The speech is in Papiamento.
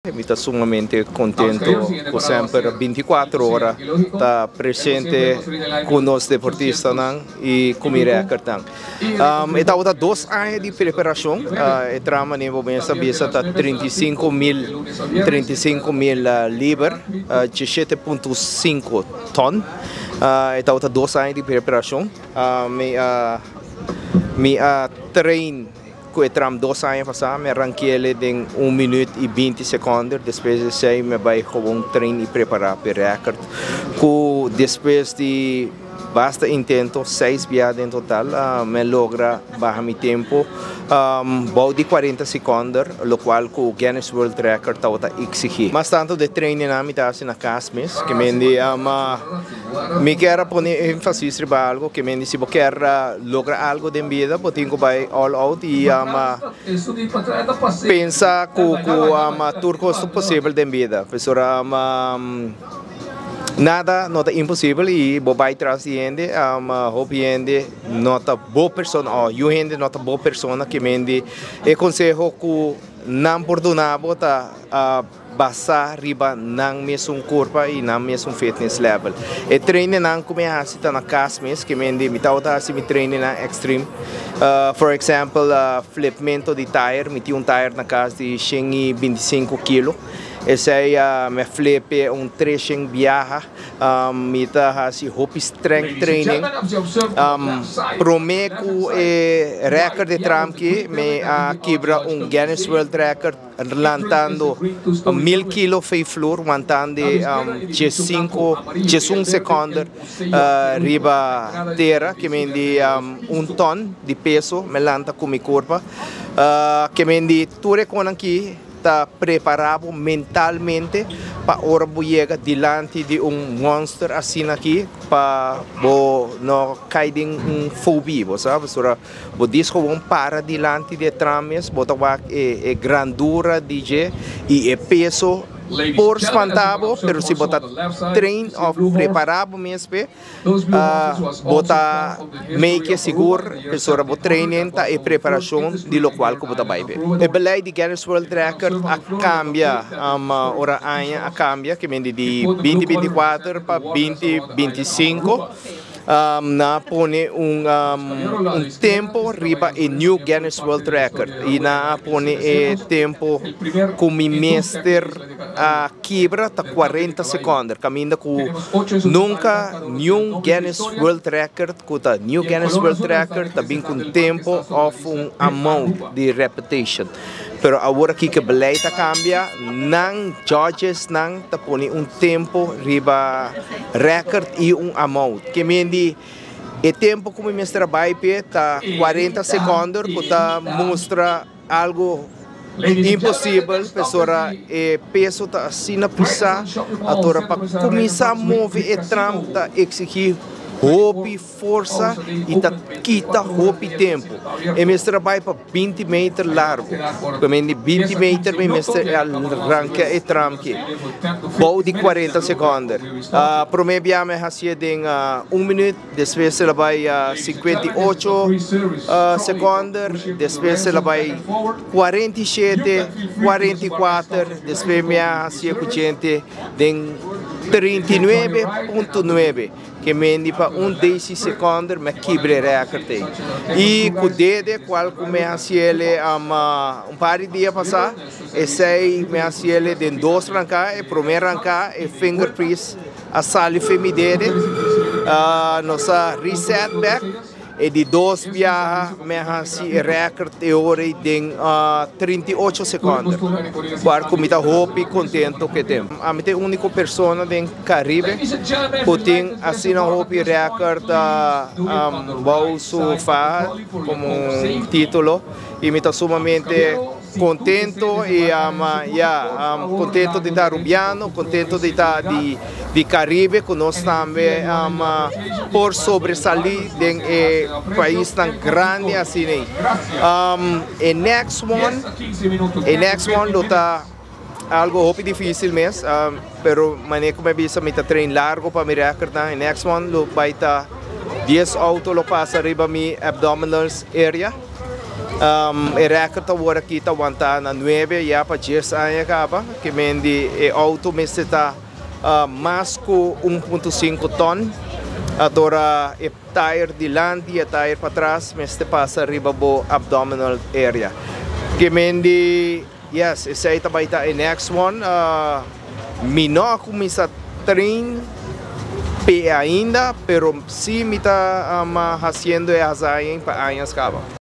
Mi ta sumamente contento cu semper 24 ora ta presente cu nos deportistanan y cu mi recordnan. E tabata 2 aña di preparacion. E tram, manera bo mes a bisa, ta 35 mil, 35 mil liber, 17.5 ton. E tabata 2 aña di preparacion. Mi a train cu e tram 2 aña pasa, mi a rank'e den 1 minuut y 20 seconde. Despues di esey, mi a bay gewoon train y prepara pa record. Cu despues di basta intento, seis biaha en total, mi a logra baha mi tempo bou di 40 seconde, locual cu Guinness World Record tabata exigi. Mas tanto di training na mi ta na cas mes, kiermen mi kier pone enfasis riba algo, kiermen si bo kier logra algo den bida, bo tin cu bay all out y pensa cu tur cos posibel den bida. Pesora nada no ta imposibel y bo bay tras di hende, hopi hende no ta bo persona, oh, e hende no ta bo persona, kiermen e conseho cu nan por duna bo ta basa riba nan mesun curpa y nan mesun fitness level. E training nan cu mi ta haci ta na cas mes, kiermen mi ta haci mi training nan extreme. For example, flipmento di tire, mi tin un tire na cas di 125 kilo. Esey mi a flip un 300 biaha, mi ta haci hopi strength training. Prome cu e record di tram aki, mi a kibra un Guinness World Record lantando 1000 kilo fei floor, wantando 5, 11 seconde riba tera, kiermen 1 ton di peso, mi a lanta cu mi curpa. Kiermen tur aki ta prepara mentalmente pa ora bo yega dilanti di un monster asina aki, pa bo no cay den un fobia, bo sabi? Ora bo djis gewoon para dilanti di tram mes, bo ta wak e grandura di dje y e peso por spanta bo, pero si bo ta train of prepara mes pe, bo ta make sigur, pesora bo training ta e preparacion di locual cu bo ta bay. E beleid di Guinness World Record a cambia, ora aña a cambia, kiermen di 2024 pa 2025. Nan a pone un tempo riba e New Guinness World Record y nan a pone e tempo cu mi mester a kibra ta 40 seconde, caminda cu nunca New Guinness World Record, cu ta New Guinness World Record, ta bin cu tempo of un amount di repetition. Pero awor aki cu beleid a cambia, nan judges nan ta pone un tempo riba record y un amount. Kiermen e tempo cu mi mester bay pe ta 40 seconde, cu ta mustra algo imposibel, pesora e peso ta asina pisa, awor pa cuminsa move e tram ta exigi hopi forsa y ta kita hopi tempo. E mester bay pa 20 meter largo. Kiermen 20 meter mi mester ranca e tram aki. Bou di 40 seconde. Prome bia mi a haci den 1 minuut, despues el a bay 58 seconde, despues el a bay 47, 44, despues mi a haci den 39.9, kiermen pa un deciseconde mi a kibra record ey. Y cu dede cual cu mi a haci un par di dia pasa, esey mi a haci den dos ranca, e prome ranca e finger piece a sali for mi dede, nos a reset back, e di dos biaha mi a haci record e ora den 38 seconde. Cual cu mi ta hopi contento cu tempo. Ami ta e unico persona den Caribe cu tin asina hopi record bou su faha como un titulo y mi ta sumamente contento y yeah, contento di ta Arubiano, contento di ta di Caribe, cu nos tambe por sobresali den e pais tan grandi asina. E next one lo ta algo hopi dificil mes, pero manera cu mi a bisa, mi ta train largo pa mi record na. E next one lo bay ta 10 auto lo pasa riba mi abdominals area. E record awor aki ta wanta na 9 ya pa 10 aña caba, kiermen e auto mester ta mas cu 1.5 ton. Awor e tire dilanti y tire patras mester pasa riba bo abdominal area. Kiermen, yes, esey tambe ta e next one. Mi no a cuminsa train p'e ainda, pero si mi ta haciendo e pa aña caba.